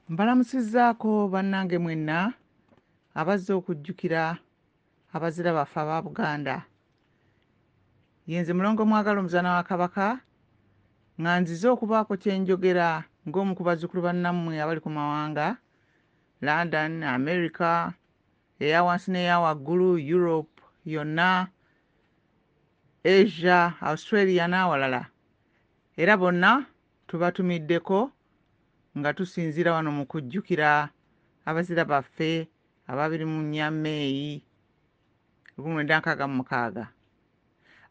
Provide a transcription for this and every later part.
Mbalamusizzaako bannange mwenna abazze okujjukira abazira baffe aba Buganda. Yenze Mulongo Mwagala Omuzaana wa Kabaka nga nzize okubaako kye njogera ng'omu ku bazzukulu bannammwe abali ku mawanga, London, America, eya wansi n'eya waggulu, Europe yonna, Asia, Australia n'awalala. Era bonna tubatumiddeko nga tusinziira wano mu kujjukira abazira baffe aba 24 May 1966.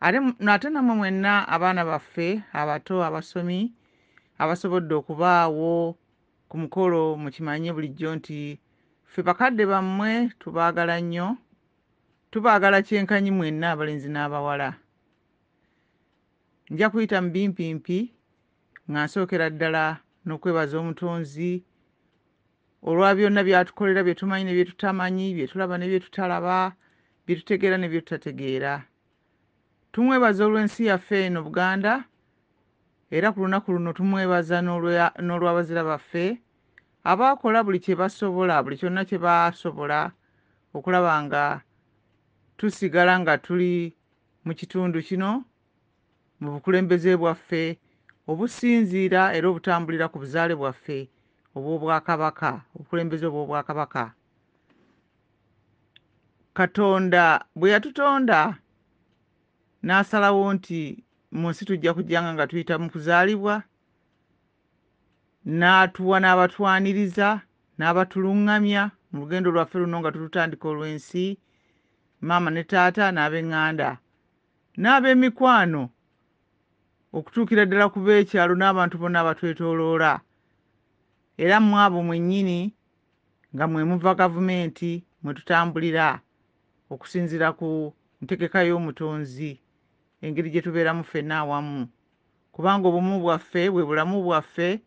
Ate nammwe mwenna abaana baffe abato abasomi abasobodde okubaawo ku mukolo, mukimanye bulijjo nti ffe bakadde bammwe tubaagala nnyo, tubaagala kyenkanyi mwenna abalenzi n'abawala. Nja kuyita mu bimpimpi nga nsookera ddala n'okwebaza Omutonzi olwa byonna by'atukolera bye tumanyi ne bye tutamanyi, bye tulaba ne bye tutalaba, bye tutegeera ne bye tutategeera. Tumwebaza olw'ensi yaffe eno Buganda, era ku lunaku luno tumwebaza n'olw'abazira baffe abaakola buli kye basobola, buli kyonna kye baasobola okulaba nga tusigala nga tuli mu kitundu kino mu bukulembeze bwaffe obusinziira era obutambulira ku buzaale bwaffe obw'Obwakabaka, obukulembeze obw'Obwakabaka. Katonda bwe yatutonda n'asalawo nti mu nsi tujja kujjanga nga tuyita mu kuzaalibwa, n'atuwa n'abatwaniriza n'abatuluŋŋamya mu lugendo lwaffe luno nga tulutandika olw'ensi, maama ne taata n'ab'eŋŋanda n'ab'emikwano okutuukira ddala ku b'ekyalo n'abantu bonna abatwetooloola. Era mu abo mwennyini nga mwe muva gavumenti mwe tutambulira okusinziira ku ntegeka y'Omutonzi, engeri gye tubeeramu ffenna awamu, kubanga obumu bwaffe bwe bulamu bwaffe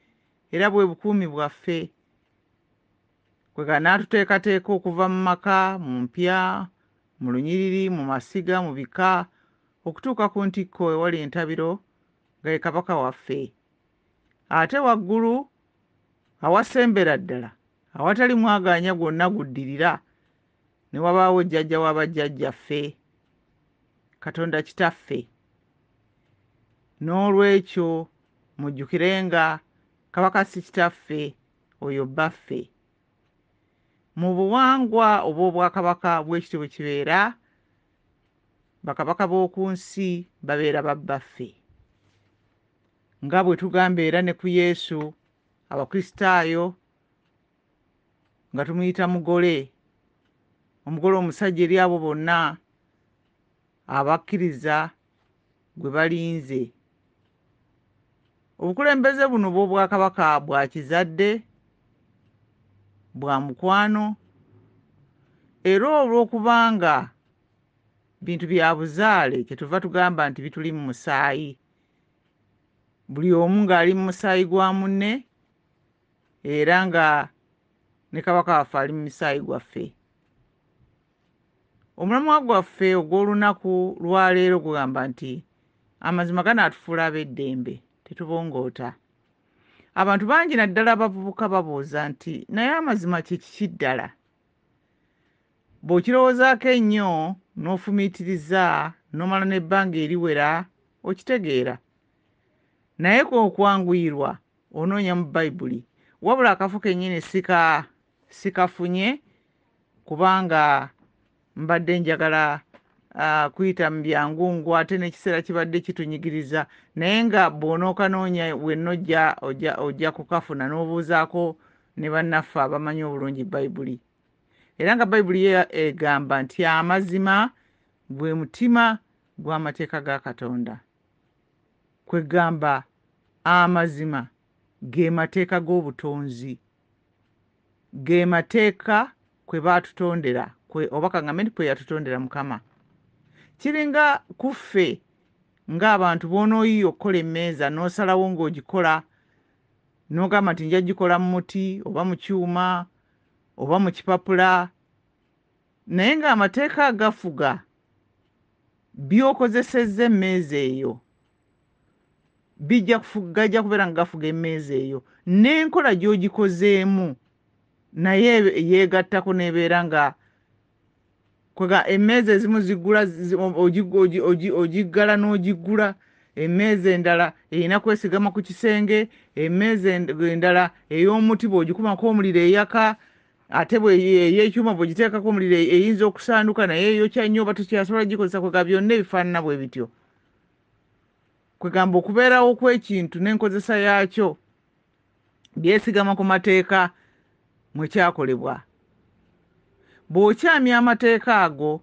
era bwe bukuumi bwaffe. Kwega n'atuteekateeka okuva mu maka, mu mpya, mu lunyiriri, mu masiga, mu bika, okutuuka ku ntikko ewali entabiro nga ye Kabaka waffe. Ate waggulu awasembera ddala awatali mwagaanya gwonna guddirira ne wabaawo jjajja wa bajjajjaffe, Katonda Kitaffe. N'olwekyo mujjukirenga Kabaka si kitaffe, oyo bbaffe. Mu buwangwa obw'Obwakabaka bw'ekityo bwe kibeera, bakabaka b'oku nsi babeera babbaffe. Nga bwe tugamba era ne ku Yesu, Abakristaayo nga tumuyita mugole, omugole omusajja eri abo bonna abakkiriza gwe balinze. Obukulembeze buno obw'Obwakabaka bwa kizadde, bwa mukwano, era olw'okubanga bintu bya buzaale kyetuva tugamba nti bituli mu musaayi. Buli omu ng'ali mu musaayi gwa munne era nga ne Kabaka waffe ali mu musaayi gwaffe. Omulamwa gwaffe ogw'olunaku lwaleero gugamba nti amazima ganaatufuula ab'eddembe, tetubongoota. Abantu bangi naddala abavubuka babuuza nti naye amazima kye kiki ddala? Bw'okirowoozaako ennyo n'ofumiitiriza n'omala n'ebbanga eriwera okitegeera. Naye okwanguyirwa onoonya mu Bayibuli, wabula akafo kennyini sikafunye kubanga mbadde njagala kuyita mu byangungu ate n'ekiseera kibadde kitunyigiriza, naye nga bw'onookanoonya wenna ojja kukafuna n'obuuzaako ne bannaffe abamanyi obulungi Bayibuli. Era nga Bayibuli ye egamba nti amazima gwe mutima gw'amateeka ga Katonda. Kwegamba amazima ge mateeka g'obutonzi, ge mateeka kwe baatutondera, oba kaŋŋambe nti kwe yatutondera Mukama. Kiringa ku ffe ng'abantu bw'onooyiiya okukola emmeeza n'osalawo ng'ogikola n'ogamba nti nja gikola mu muti oba mu kyuma oba mu kipapula, naye ng'amateeka agafuga by'okozesezza emmeeza eyo Bijja gajja kubeera nga gafuga emmeeza eyo n'enkola gy'ogikozeemu, naye yeegattako n'ebeera nga kwega emmeeza ezimu ziggula ogiggala n'ogiggula, emmeeza endala erina kwesigama ku kisenge, emmeeza endala ey'omuti bw'ogikumako omuliro eyaka, ate ey'ekyuma bw'ogiteekako omuliro eyinza okusaanuka naye eyokya nnyo oba tokyasobola gikozesa. Kwega byonna ebifaanana bwe bityo. Kwegamba okubeerawo kw'ekintu n'enkozesa yaakyo byesigama ku mateeka mwe kyakolebwa. Bw'okyamya amateeka ago,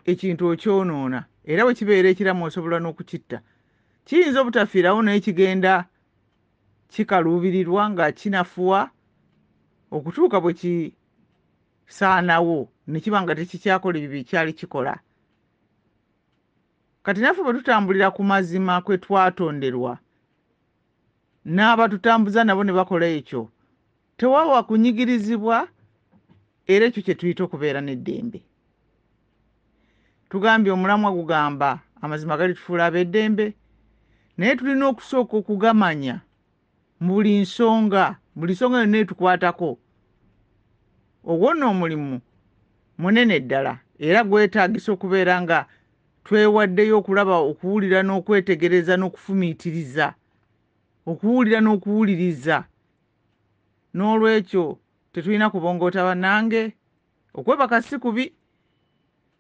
ekintu okyonoona, era bwe kibeera ekiramu osobola n'okukitta. Kiyinza obutafiirawo naye kigenda kikaluubirirwa nga kinafuwa okutuuka bwe kisaanawo ne kiba nga tekikyakola ebyo bye kyali kikola. Kati naffe bwe tutambulira ku mazima kwe twatonderwa n'abatutambuza nabo ne bakola ekyo, tewawa kunyigirizibwa, era ekyo kye tuyita okubeera n'eddembe. Tugambye omulamwa gugamba amazima galitufuula ab'eddembe, naye tulina okusooka okugamanya mu buli nsonga, buli nsonga yonna etukwatako. Ogwo nno omulimu munene ddala, era gwetaagisa okubeera nga twewaddeyo okulaba, okuwulira n'okwetegereza n'okufumiitiriza, okuwulira n'okuwuliriza. N'olwekyo tetulina kubongoota bannange. Okwebaka si kubi,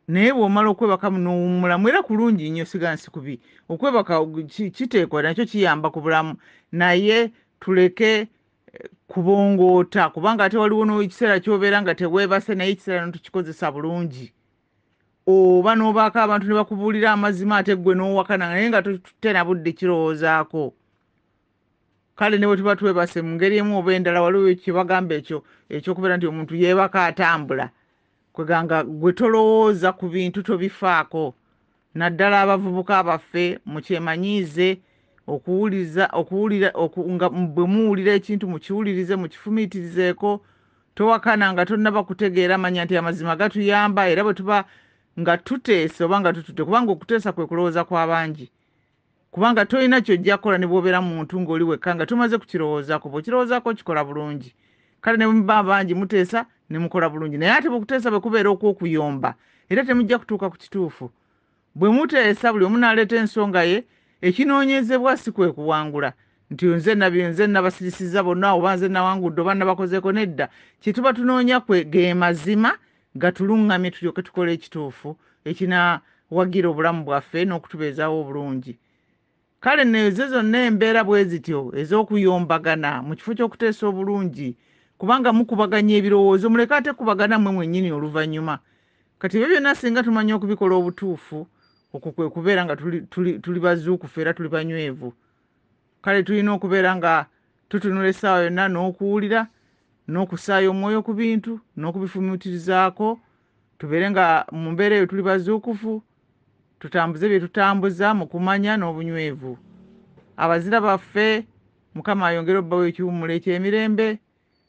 naye bw'omala okwebakamu n'owummulamu era kulungi nnyo, siga nsi kubi. Okwebaka kiteekwa nakyo kiyamba ku bulamu, naye tuleke kubongoota, kubanga ate waliwo n'ekiseera ky'obeera nga teweebase, naye ekiseera n'otokikozesa bulungi, oba n'obaako abantu ne bakubuulira amazima ate ggwe n'owakana naye nga totutte na budde kirowoozaako. Kale ne bwe tuba twebase mu ngeri emu oba endala, waliwo kye bagamba ekyo ekyokubeera nti omuntu yeebaka atambula, kweganga gwe tolowooza ku bintu, tobifaako. Naddala abavubuka baffe mukyemanyiize okuwuliriza, okuwulira, nga bwe muwulira ekintu mukiwulirize, mukifumiitirizeeko. Towakana nga tonnaba kutegeera, manya nti amazima gatuyamba, era bwe tuba nga tuteesa oba nga tutudde, kubanga okuteesa kwe kulowooza kw'abangi, kubanga tolina ky'ojja kukola ne bw'obeera muntu ng'oli wekka nga tomaze kukirowoozaako. Bw'okirowoozaako okikola bulungi. Kale ne bwe muba bangi muteesa ne mukola bulungi, naye ate bw'okuteesa bwe kubeera okw'okuyomba, era temujja kutuuka ku kituufu. Bwe muteesa buli omu n'aleeta ensonga ye, ekinoonyezebwa si kwe kuwangula nti nze nabasirisizza bonna oba nze nawangudde oba nabakozeeko, nedda. Kye tuba tunoonya kwe ge mazima gatuluŋŋamye tulyoke tukole ekituufu ekinawagira obulamu bwaffe n'okutubeezaawo obulungi. Kale nno ezo zonna embeera bwe zityo ez'okuyombagana mu kifo ky'okuteesa obulungi, kubanga mukubaganya ebirowoozo, muleke ate kubagana mmwe mwennyini oluvannyuma. Kati ebyo byonna singa tumanya okubikola obutuufu, okwo kwe kubeera nga tuli bazuukufu era tuli banywevu. Kale tulina okubeera nga tutunula essaawa yonna n'okuwulira n'okussaayo omwoyo ku bintu n'okubifumiitirizaako, tubeere nga mu mbeera eyo tuli bazuukufu, tutambuze bye tutambuza mu kumanya n'obunywevu. Abazira baffe Mukama ayongere obbawa ekiwummulo eky'emirembe,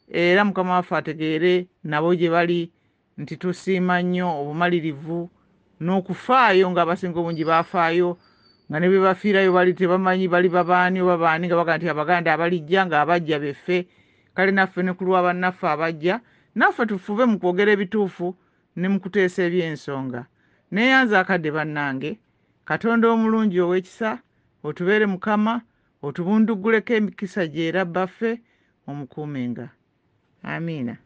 era Mukama waffe ategeere nabo gye bali nti tusiima nnyo obumalirivu n'okufaayo, ng'abasinga obungi baafaayo nga ne bwe bafiirayo bali tebamanyi bali babaani oba baani, nga bagamba nti Abaganda abalijja ng'abajja beffe. Kale naffe ne ku lwa bannaffe abajja, naffe tufube mu kwogera ebituufu ne mu kuteesa eby'ensonga. Neeyanza akadde bannange, Katonda omulungi ow'ekisa, otubeere Mukama, otubundugguleko emikisa gye era bbaffe omukuumenga. Amiina.